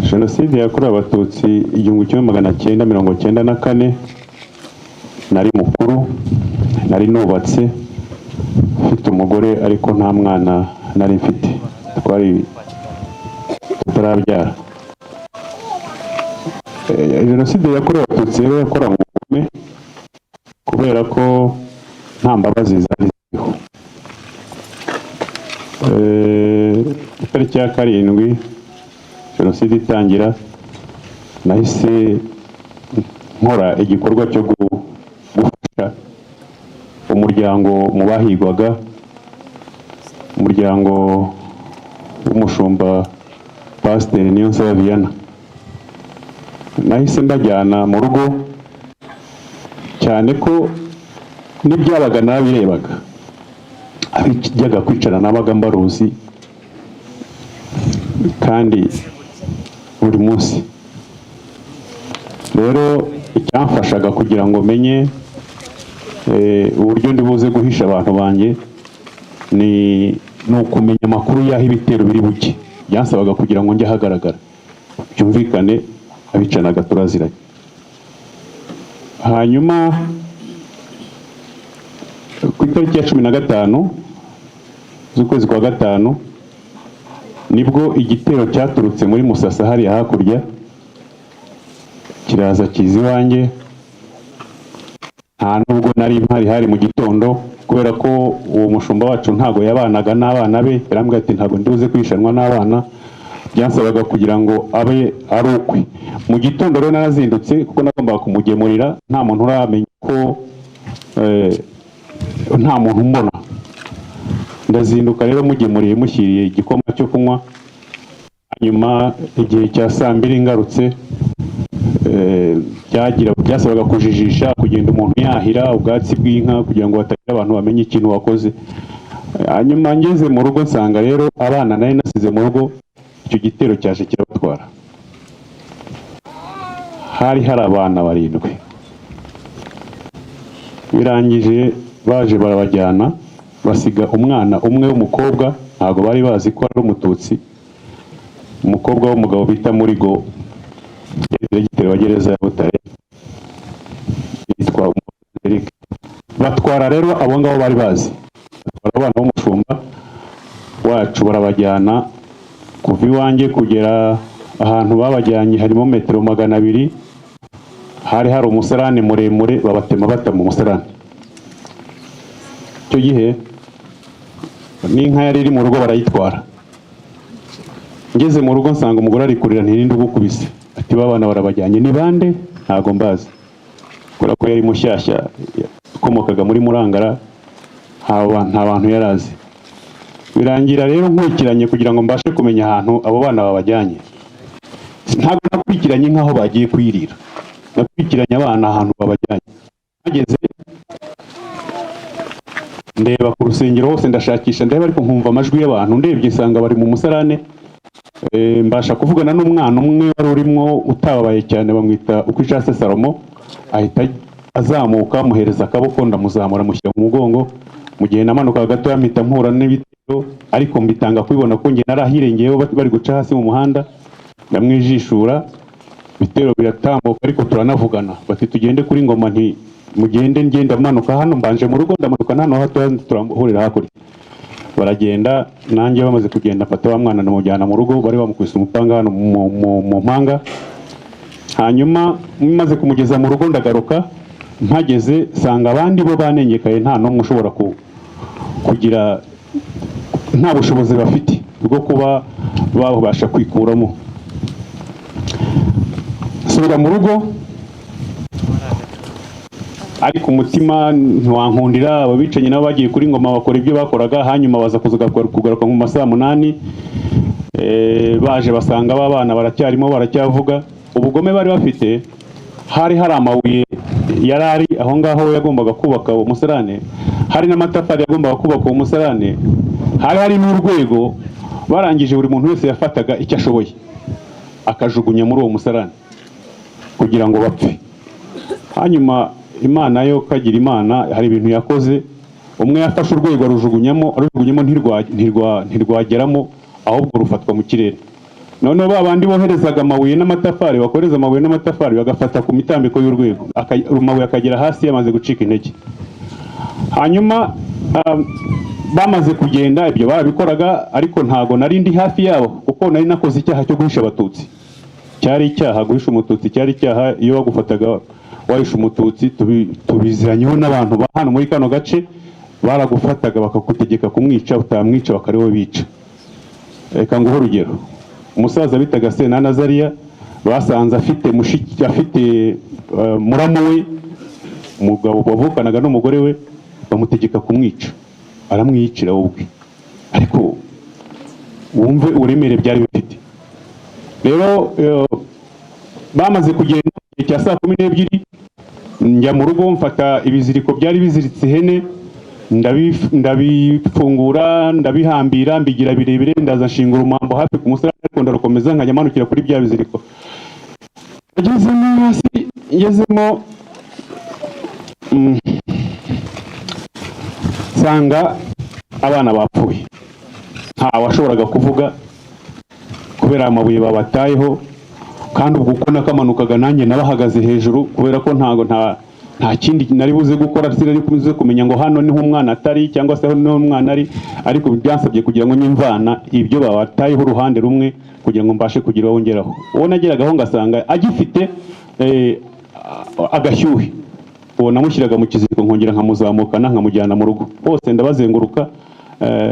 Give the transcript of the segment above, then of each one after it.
Jenoside yakorewe Abatutsi 1994, nari mukuru, nari nubatse, mfite umugore, ariko nta mwana nari mfite, twari tutarabyara. Jenoside yakorewe Abatutsi rero yakoranywe ubugome kubera ko nta mbabazi zari ziriho. Itariki ya 7 jenoside itangira, nahise nkora igikorwa cyo gufasha umuryango mu bahigwaga, umuryango w'umushumba Pasiteri Niyonsaba Vianney. Nahise mbajyana mu rugo, cyane ko n'ibyabaga narabirebaga, abijyaga kwicara nabaga mbaruzi kandi buri munsi. Rero icyamfashaga kugira ngo menye uburyo ndi buze guhisha abantu banjye ni ukumenya amakuru y'aho ibitero biri buke. Byansabaga kugira ngo njye ahagaragara, byumvikane abicanaga turaziranye. Hanyuma ku itariki ya 15 z'ukwezi kwa gatanu nibwo igitero cyaturutse muri Musasa hariya hakurya kiraza kiza iwanjye. Nta nubwo nari mpari, hari mu gitondo, kubera ko uwo mushumba wacu ntago yabanaga n'abana be. Yarambwira ati: "Ntabwo ndibuze kwishanwa n'abana." Byansabaga kugira ngo abe ari ukwe. Mu gitondo rero narazindutse kuko nagombaga kumugemurira nta muntu uramenya ko nta muntu umbona. Ndazinduka rero, mugemuriye, mushyiriye igikoma cyo kunywa. Hanyuma igihe cya saa 2 ngarutse, byasabaga kujijisha, kugenda umuntu yahira ubwatsi bw'inka kugira ngo hatagira abantu bamenye ikintu wakoze. Hanyuma ngeze mu rugo nsanga rero abana nari nasize mu rugo icyo gitero cyaje kirabatwara. Hari hari abana barindwi. Birangije baje barabajyana, basiga umwana umwe w'umukobwa. Ntabwo bari bazi ko ari Umututsi, umukobwa w'umugabo bita Murigo, yari diregiteri wa gereza ya Butare, yitwa Eric. Batwara rero abo ngabo bari bazi, batwara abana b'umushumba wacu barabajyana. Kuva iwanjye kugera ahantu babajyanye harimo metero 200. Hari hari umusarani muremure, babatema bata mu musarani. Icyo gihe n'inka yari iri mu rugo barayitwara. Ngeze mu rugo nsanga umugore ari kurira. Ntirinde ugukubise? Ati: "Ba bana barabajyanye." "Ni bande?" "Ntago mbazi." Kubera ko yari mushyashya, ukomokaga muri Murangara, nta bantu yari azi. Birangira rero nkurikiranye kugira ngo mbashe kumenya ahantu abo bana babajyanye. Ntabwo nakurikiranye nk'aho bagiye kwirira, nakurikiranye abana ahantu babajyanye. Hageze ndeba ku rusengero hose, ndashakisha, ndeba, ariko nkumva amajwi y'abantu. Ndebye nsanga bari mu musarane. Mbasha kuvugana n'umwana umwe wari urimo utababaye cyane, bamwita Ukwishatse Salomo. Ahita azamuka, muhereza akaboko, ndamuzamura mushyira mu mugongo. Mu gihe namanukaga gatoya mpita mpura n'ibitero, ariko mbitanga kubibona ko njye nari ahirengeyeho bari guca hasi mu muhanda. Ndamwijishura, ibitero biratambuka, ariko turanavugana. Bati: "Tugende kuri Ngoma." Nti: "Mugende, ngenda manuka hano, mbanje mu rugo, ndamanuka hano hatoya, turahurira hakurya." Baragenda, nanjye bamaze kugenda mfata wa mwana ndamujyana mu rugo. Bari bamukubise umupanga hano mu mpanga. Hanyuma maze kumugeza mu rugo ndagaruka. Mpageze nsanga abandi bo banengekaye, nta n'umwe ushobora kugira, nta bushobozi bafite bwo kuba babasha kwikuramo. Nsubira mu rugo, ariko umutima ntiwankundira. Abo bicanyi nabo bagiye kuri Ngoma bakora ibyo bakoraga. Hanyuma baza kuza kugaruka mu ma saa 8. Baje basanga ba bana baracyarimo, baracyavuga. Ubugome bari bafite, hari hari amabuye yari ari aho ngaho yagombaga kubaka uwo musarane, hari n'amatafari yagombaga kubaka uwo musarane, hari hari n'urwego. Barangije buri muntu wese yafataga icyo ashoboye akajugunya muri uwo musarane kugira ngo bapfe. Hanyuma Imana yo kagira Imana, hari ibintu yakoze. Umwe yafashe urwego arujugunyamo, arujugunyamo ntirwageramo, ahubwo rufatwa mu kirere. Noneho ba bandi boherezaga amabuye n'amatafari, bakohereza amabuye n'amatafari bagafata ku mitambiko y'urwego, amabuye akagera hasi yamaze gucika intege. Hanyuma bamaze kugenda, ibyo barabikoraga, ariko ntago nari ndi hafi yabo kuko nari nakoze icyaha cyo guhisha Abatutsi. Cyari icyaha guhisha Umututsi, cyari icyaha. Iyo bagufataga wahisha Umututsi, tubiziranyeho n'abantu ba hano muri kano gace, baragufataga bakagutegeka kumwica, utamwica bakariwe bica. Reka nguhe urugero: umusaza bitaga Senana Azariya, basanze afite mushiki, afite muramu we, umugabo wavukanaga n'umugore we, bamutegeka kumwica, aramwiyicira we ubwe. Ariko wumve uburemere byari bifite. Rero bamaze kugenda igihe cya saa 12, njya mu rugo, mfata ibiziriko byari biziritse ihene, ndabifungura, ndabihambira, mbigira birebire, ndaza nshinga urumambo hafi ku musarani, ariko ndarukomeza, nkajya manukira kuri bya biziriko. Ngezemo hasi, ngezemo, nsanga abana bapfuye, nta washoboraga kuvuga kubera amabuye babatayeho. Kandi ubwo uko nakamanukaga nanjye nabahagaze hejuru, kubera ko ntago nta kindi nari buze gukora. Sinari buze kumenya ngo hano niho umwana atari cyangwa se niho umwana ari, ariko byansabye kugira ngo nyimvana ibyo babatayeho uruhande rumwe kugira ngo mbashe kugira uwo ngeraho. Uwo nageragaho ngasanga agifite agashyuhe, uwo namushyiraga mu kiziriko, nkongera nkamuzamukana, nkamujyana mu rugo. Bose ndabazenguruka,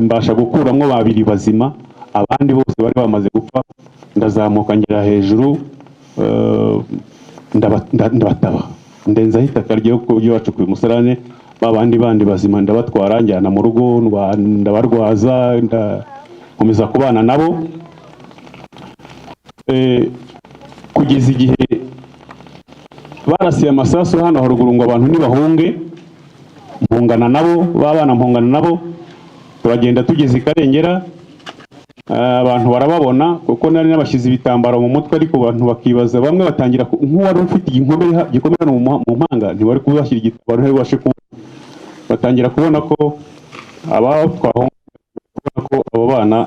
mbasha gukuramo babiri bazima, abandi bose bari bamaze gupfa. Ndazamuka ngera hejuru, ndabataba, ndenzaho itaka ryo bacukuye umusarane. Ba bandi bandi bazima ndabatwara, njyana mu rugo, ndabarwaza, ndakomeza kubana nabo kugeza igihe barasiye amasasu hano haruguru ngo abantu ntibahunge. Mpungana nabo, babana mpungana nabo, turagenda tugeze i Karengera, abantu barababona kuko nari nabashyize ibitambaro mu mutwe, ariko abantu bakibaza, bamwe batangira nk'uwari ufite igikomere gikomere hano mu mpanga, ntiwari kubashyira igitambaro, ntibari bubashe kubona. Batangira kubona ko aba twahunga, kubona ko abo bana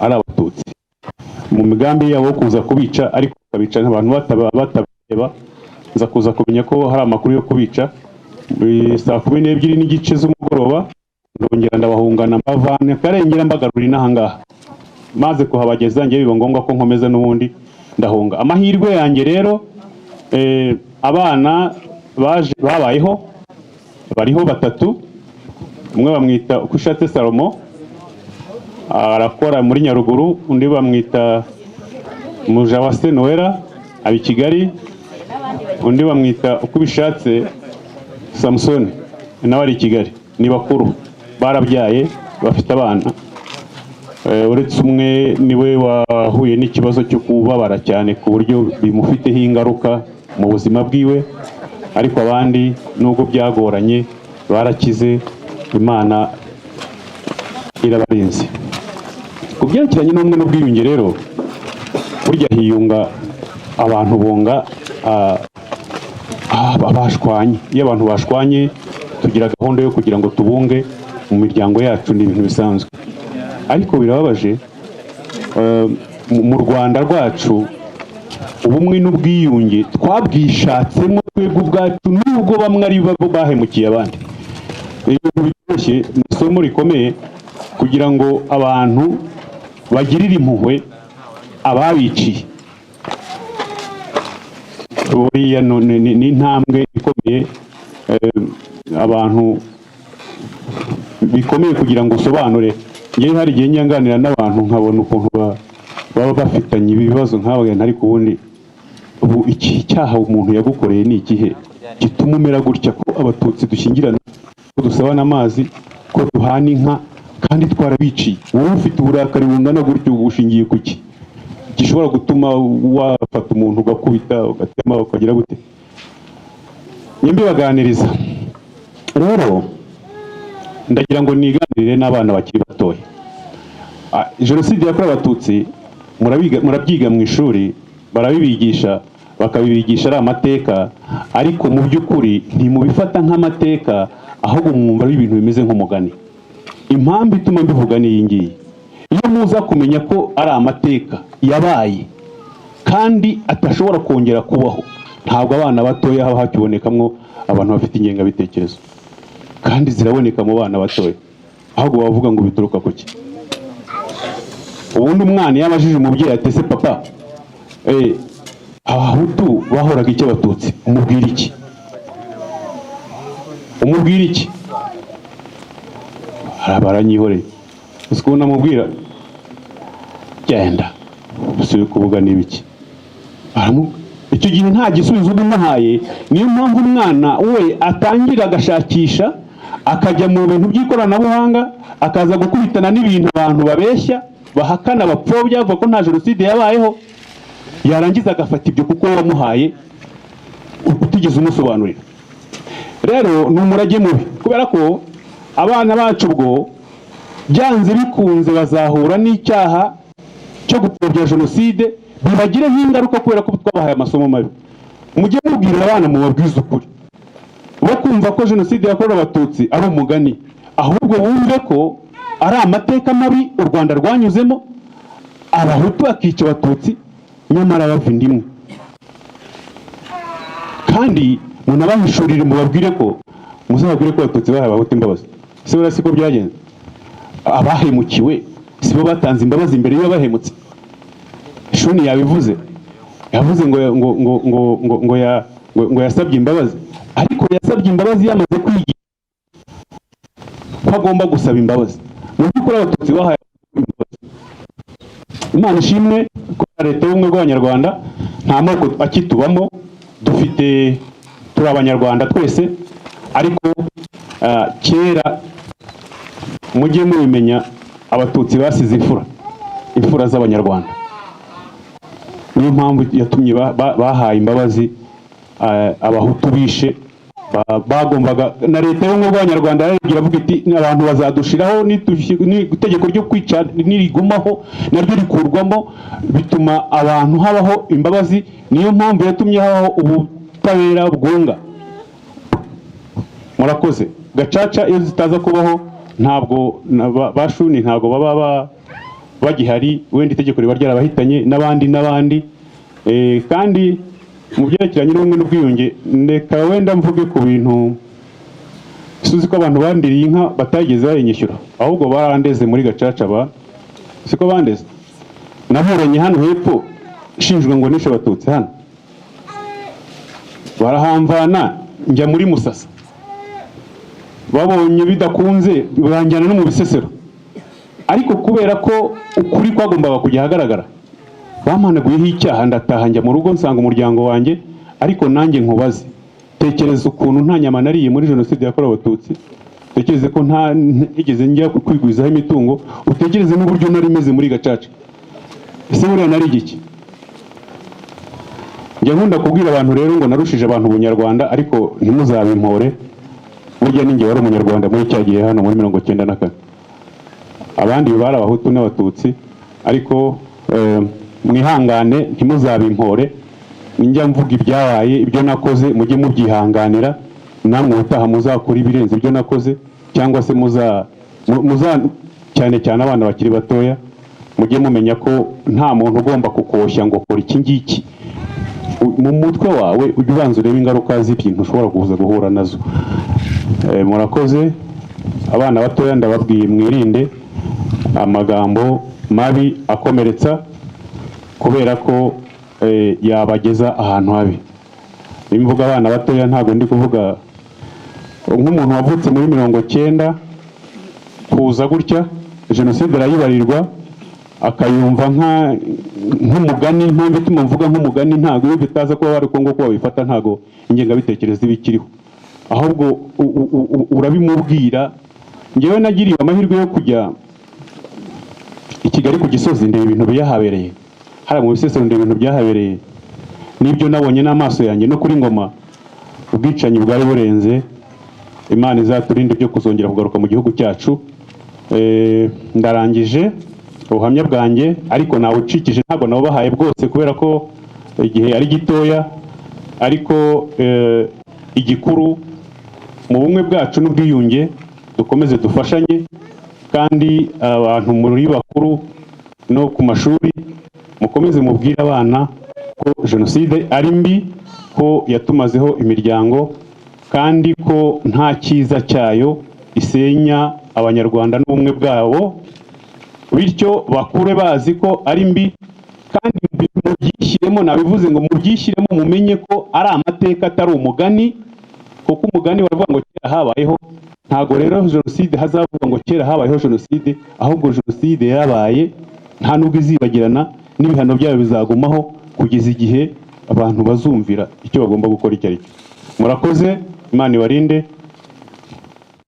ari Abatutsi, mu migambi yabo yo kuza kubica, ariko bakabica abantu batabareba. Nza kuza kumenya ko hari amakuru yo kubica muri saa 12:30 z'umugoroba, ndongera ndabahungana, mbavana Karengera, mbagarura inaha ngaha. Maze kuhabageza njye, biba ngombwa ko nkomeza n'ubundi ndahunga. Amahirwe yanjye rero, abana baje babayeho, bariho batatu. Umwe bamwita Ukushatse Salomo, arakora muri Nyaruguru. Undi bamwita Mujawase Noella, aba i Kigali. Undi bamwita Ukubishatse Samusoni, nawe ari i Kigali. Ni bakuru, barabyaye, bafite abana. Uretse umwe niwe wahuye n'ikibazo cyo kubabara cyane ku buryo bimufiteho ingaruka mu buzima bwiwe, ariko abandi nubwo byagoranye barakize, Imana irabarinze. Ku byerekeranye n'ubumwe n'ubwiyunge rero, burya hiyunga abantu, bunga bashwanye. Iyo abantu bashwanye, tugira gahunda yo kugira ngo tubunge mu miryango yacu, ni ibintu bisanzwe. Ariko birababaje, mu Rwanda rwacu ubumwe n'ubwiyunge twabwishatsemo twebwe ubwacu, nubwo bamwe ari bo bahemukiye abandi. Ibintu biryoshye, ni isomo rikomeye kugira ngo abantu bagirire impuhwe ababiciye. Buriya ni intambwe ikomeye, abantu bikomeye kugira ngo usobanure. Ngewe hari igihe njya nganira n'abantu nkabona ukuntu baba bafitanye ibibazo nk'aba, ariko ubundi ubu iki cyaha umuntu yagukoreye ni ikihe gituma umera gutya? Ko Abatutsi dushyingirana, ko dusabana amazi, ko duhana inka kandi twarabiciye, wowe ufite uburakari bungana gutyo bushingiye ku ki gishobora gutuma wafata umuntu ugakubita, ugatema, ukagira gute? Mbibaganiriza rero, ndagira ngo niganirire n'abana bakiri batoya. Jenoside yakorewe Abatutsi murabyiga mu ishuri, barabibigisha, bakabibigisha ari amateka, ariko mu by'ukuri ntimubifata nk'amateka, ahubwo mwumva ari ibintu bimeze nk'umugani. Impamvu ituma mbivuga ni iyi ngiyi: iyo muza kumenya ko ari amateka yabaye Kandi atashobora kongera kubaho. Ntabwo abana batoya haba hakibonekamwo abantu bafite ingengabitekerezo, kandi ziraboneka mu bana batoya. Ahubwo bavuga ngo bituruka ku ki? Ubundi umwana iyo abajije umubyeyi ati: "Ese papa, Abahutu bahoraga icyo Abatutsi?" Umubwira iki? Umubwira iki? Baranyihoreye. Uzi ukuntu amubwira? "Genda usubire kuvuga n'ibiki." Icyo gihe nta gisubizo uba umuhaye. Niyo mpamvu umwana we atangira agashakisha, akajya mu bintu by'ikoranabuhanga, akaza gukubitana n'ibintu abantu babeshya, bahakana, bapfobya, bavuga ko nta jenoside yabayeho. Yarangiza agafata ibyo kuko wamuhaye utigeze umusobanurira. Rero ni umurage mubi, kubera ko abana bacu ubwo byanze bikunze bazahura n'icyaha cyo gupfobya jenoside, bibagireho ingaruka kubera ko twabahaye amasomo mabi. Mujye mubwira abana, mubabwize ukuri, bo kumva ko jenoside yakorewe Abatutsi ari umugani, ahubwo bumve ko ari amateka mabi u Rwanda rwanyuzemo, Abahutu bakica Abatutsi nyamara bava inda imwe. Kandi munabahishurire, mubabwire ko, muzababwire ko Abatutsi bahaye Abahutu imbabazi. Se buriya siko byagenze? Abahemukiwe sibo batanze imbabazi imbere y'abahemutse? Shuni yabivuze, yavuze ngo yasabye imbabazi, ariko yasabye imbabazi yamaze kwigira ko agomba gusaba imbabazi. Mu by'ukuri Abatutsi bahaye imbabazi. Imana ishimwe ko Leta y'Ubumwe bw'Abanyarwanda nta moko akitubamo dufite, turi Abanyarwanda twese. Ariko kera, mujye mubimenya, Abatutsi basize imfura, imfura z'Abanyarwanda. Niyo mpamvu yatumye bahaye imbabazi Abahutu bishe. Bagombaga na Leta y'Ubumwe bw'Abanyarwanda yararebye iravuga iti: "Abantu bazadushiraho itegeko ryo kwica nirigumaho naryo rikurwamo." Bituma abantu habaho imbabazi. Niyo mpamvu yatumye habaho ubutabera bwunga. Murakoze. Gacaca iyo zitaza kubaho, ntabwo bashuni ntabwo baba bagihari, wenda itegeko riba ryarabahitanye n'abandi n'abandi. Kandi mu byerekeranye n'ubumwe n'ubwiyunge, reka wenda mvuge ku bintu. Suzi ko abantu bandiriye inka batageze bayinyishyura, ahubwo barandeze muri gacaca. Ba siko bandeze? Naburanye hano hepfo nshinjwe ngo nishe Abatutsi hano, barahamvana njya muri Musasa. Babonye bidakunze banjyana no mu Bisesero. Ariko kubera ko ukuri kwagombaga kujya ahagaragara, bampanaguyeho icyaha, ndataha njya mu rugo nsanga umuryango wanjye. Ariko nanjye nkubaze, tekereza ukuntu nta nyama nariye muri jenoside yakorewe Abatutsi, utekereze ko nta ntigeze njya kwigwizaho imitungo, utekereze n'uburyo nari meze muri gacaca. Ese buriya nari igiki? Njya nkunda kubwira abantu rero ngo narushije abantu ubunyarwanda, ariko ntimuzabimpore. Burya ninjye wari Umunyarwanda muri cya gihe hano muri 94, abandi bari Abahutu n'Abatutsi. Ariko mwihangane, ntimuzabimpore. Njya mvuga ibyabaye, ibyo nakoze, mujye mubyihanganira. Namwe ubutaha muzakora ibirenze ibyo nakoze, cyangwa se muza cyane cyane abana bakiri batoya, mujye mumenya ko nta muntu ugomba kukoshya ngo kora iki ngiki. Mu mutwe wawe ujye ubanza urebe ingaruka z'ibintu ushobora kuza guhura nazo. Murakoze. Abana batoya ndababwiye, mwirinde amagambo mabi akomeretsa, kubera ko yabageza ahantu habi. Nimvuga abana batoya, ntabwo ndi kuvuga nk'umuntu wavutse muri 90 kuza gutya, jenoside arayibarirwa akayumva nk'umugani. Impamvu ituma mvuga nk'umugani, ntabwo iyo bitaza kuba bari kongo ko babifata, ntabwo ingengabitekerezo iba ikiriho, ahubwo urabimubwira. Njyewe nagiriwe amahirwe yo kujya i Kigali ku Gisozi, ndeba ibintu byahabereye, hariya mu Bisesero ndeba ibintu byahabereye, n'ibyo nabonye n'amaso yanjye, no kuri Ngoma ubwicanyi bwari burenze. Imana izaturinde byo kuzongera kugaruka mu gihugu cyacu. Ndarangije ubuhamya bwanjye, ariko nawucikije, ntabwo nawubahaye bwose kubera ko igihe ari gitoya. Ariko igikuru, mu bumwe bwacu n'ubwiyunge dukomeze dufashanye, kandi abantu muri bakuru no ku mashuri mukomeze mubwire abana. ko jenoside ari mbi, ko yatumazeho imiryango, kandi ko nta cyiza cyayo, isenya Abanyarwanda n'ubumwe bwabo. Bityo bakure bazi ko ari mbi, kandi mubyishyiremo. Nabivuze ngo mubyishyiremo, mumenye ko ari amateka, atari umugani, kuko umugani baravuga ngo kera habayeho. Ntabwo rero jenoside hazavuga ngo kera habayeho jenoside, ahubwo jenoside yarabaye, nta nubwo izibagirana, n'ibihano byayo bizagumaho kugeza igihe abantu bazumvira icyo bagomba gukora icyo ari cyo. Murakoze, Imana ibarinde.